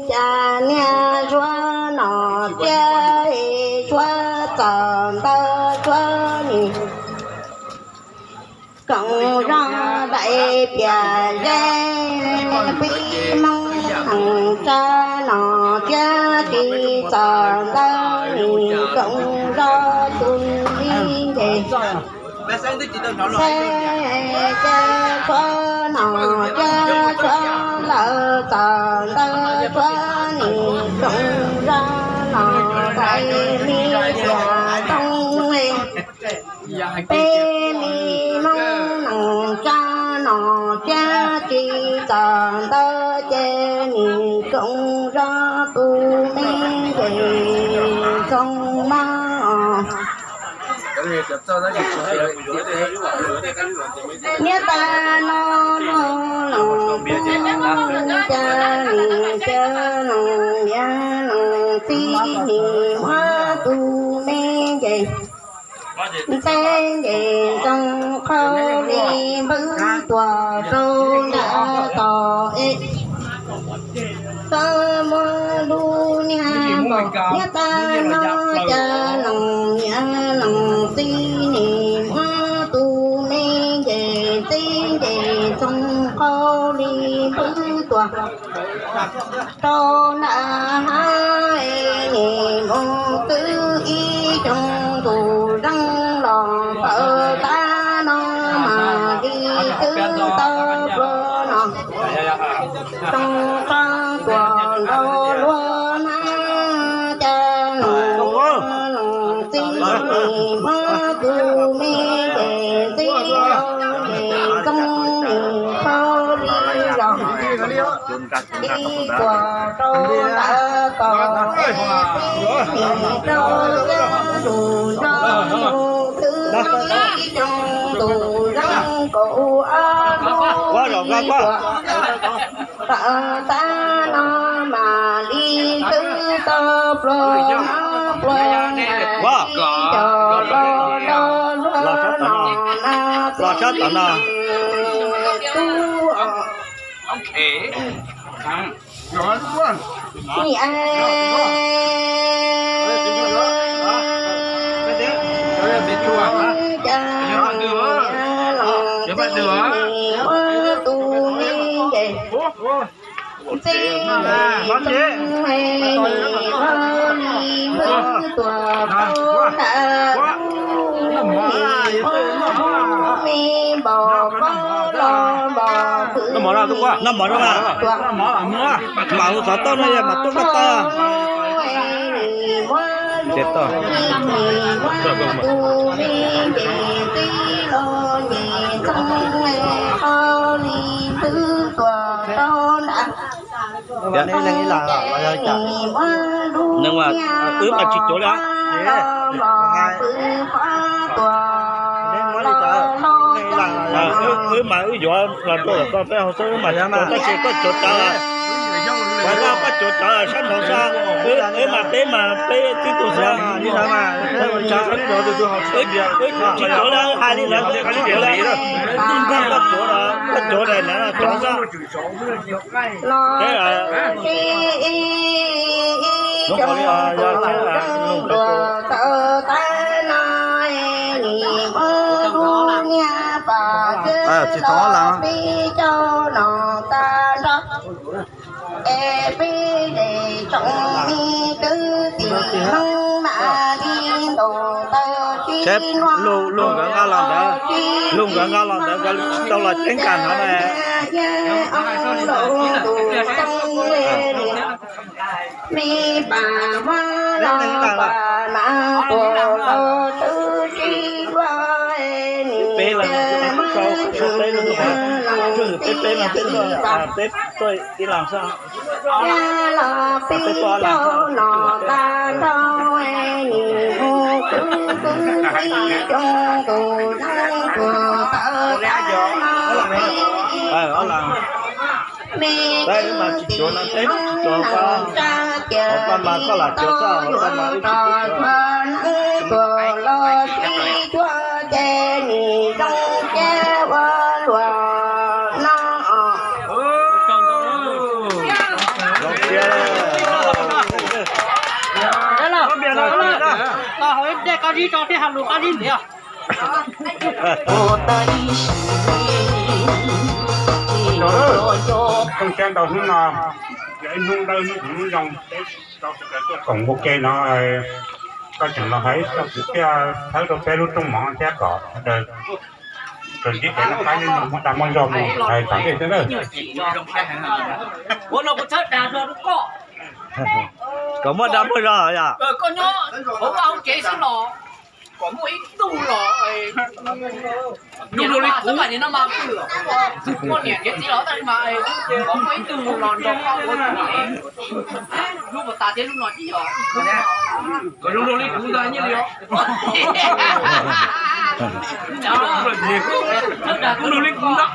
Cas niag suav no thiab suav txawm ntawd suav nim koom zog daim piam zeb pib Hmoob neej tsa no thiab tsis txawm ntawd nim koom zog tus me nce. Xeb ces tshuav no thiab tshuav lawm txawm ntawd tshuav nim koom zog no daim me piam ntoo. Peb me Hmoob neej tsa no thiab tsis txawm ntawd ces nim koom zog tus me nce Ntxoov Mab. Niam tais no los los cas nim cas los niam los txiv nim muab tus me nce ntxeev nce ntxoo qhov li npwb tuag rau nram tod es. Txawm muaj lub niag npaum niam tais no cas los niam los txiv nim muab tus me nce ntxeev nce ntxoo qhov li npwb tuag rau nram hav. Nim mus twb ib xyoo tus zeej los tawm tag no mas li twb tau pluag no. Too qab tuag nrog luag na, cas los los txij nim muab tus me nce ntxeev nce ntxoo nim qhov li los ib tuag rau ntawm tod es peb nim rau zab lus nrog mus twb ib xyoo tus zeej kaum ob hnub ib tuag tawm tag no mas li twb tau pluag no pluag na ib co los rau luag no na txiv tub. Niam, cas los txiv nim muab tus me nce ntxeev ntxoo nim qhov li npwb tuag rau nram ub, nim muab me npaum pob los npaum pwv noj mov rau mas, tuag mam hu xov tooj no yog mas tuaj koj tau. Nim muab lub nim muab tus me nce ntxeev los nce ntxoo qhov li npwb tuag rau nram Wb mas tsis cuav li. Wb mas wb yuav los rau tom koj peb hauv xwb, wb mas tsis cuav, koj tsis koj cuav cov, koj cuav cov sab nraud xwb. Wb mas peb mas peb tib tug xwb. Wb tsis cuav li, hais li lawv tsis cuav li. Koj cuav, koj cuav daim nav cov xwb. Los txij ib xyoos tus zeej tuag tawm tag no, nim muab lub niag pas txwb los pib caug no tag nrho. Es peb zej tsoom me kwv tij Hmoob mas li ntaus taw sib luag, luag nkawd nqa los ntawd, luag nkawd nqa los ntawd nkawd tsis tau los ceeb kag hnov na. Me pas muab los pas mas tuaj los tswv sib luag, nim tiag muab tus niam los txiv nim pas los pib caug no tag nrho, nim mus kwv kwv tij xyoos tus zeej tuag tawm tag no peb Ob las, peb mas tsis cuag no, peb tsis cuag, hauv pa mas koj lam cuag txog, hauv pa mas wb tsis cuag. Los tiag. Dej koj zib tso thiab ha lus koj zib ntiav. Zoo siab ntau hnub no, yog ib hnub dawb hnub kuv hnub zoo, peb tau sawv daws tuaj koom ua ke no, koj tseem los hais txog kwv tij thawb rau peb lub rooj mov thiab kom sawv daws raws ntsib kev noj qab nyob zoo, muaj dag muaj zog mus hais tom ntej xwb na. Ua no kuv txhawb dag rau koj, kom muaj dag muaj zog yom. Koj nyob hauv vaj hauv tsev xwb los kom muaj ib tug los zoo li kuv, muaj niam txiv los tab sis mas kom muaj ib tug los nrog koj ua lub pas tas thiab lub no tsis yog, kom zoo zoo li kuv ntag nyiaj li os. Zoo li kuv ntag.